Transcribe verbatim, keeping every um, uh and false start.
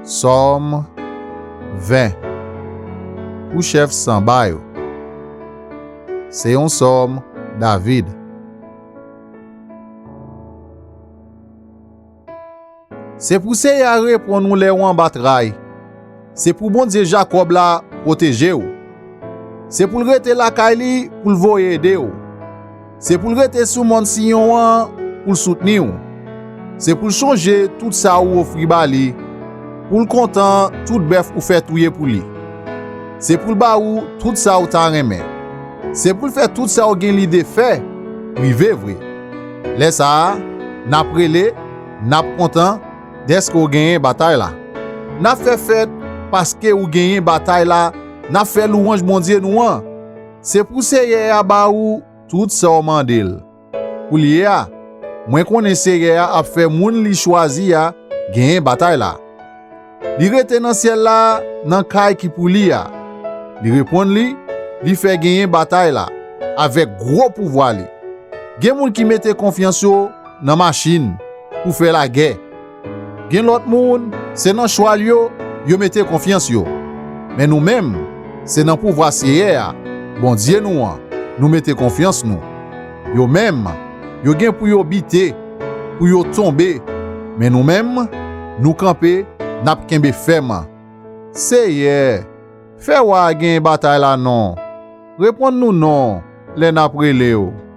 Sòm ven. Pou chèf sanba yo. Se yon sòm David. Se pou Seyè a reponn ou lè ou anba tray. Se pou Bondye Jakòb la pwoteje w. Se pou l rete lakay li pou l voye ede w. Se pou l rete sou mòn Siyon an pou l soutni w. Se pou l chonje tout sa ou ofri ba li, pou l kontan tout bèf ou fè touye pou li. Se pou l ba ou tout sa ou ta renmen. Se pou l fè tout sa ou gen lide fè rive vre. Lè sa a, n ap rele, n ap kontan dèske w genyen batay la. N ap fè fèt paske ou genyen batay la, n ap fè lwanj Bondye nou an. Se pou Seyè a ba ou tout sa w mande l. Koulye a, mwen konnen Seyè a ap fè moun li chwazi a genyen batay la. Li rete nan syèl la, nan kay ki pou li a. Li reponn li, li fè genyen batay la, avèk gwo pouvwa li. Gen moun ki mete konfyans yo nan machin pou fè lagè. Gen lòt moun, se nan chwal yo, yo mete konfyans yo. Men nou menm, se nan pouvwa Seyè a, Bondye nou an, nou mete konfyans nou. Yo menm, yo gen pou yo bite, pou yo tonbe. Men nou menm, nou kanpe, n ap kenbe fèm. Seyè, fè wa a genyen batay la non. Reponn nou non, lè n ap rele w.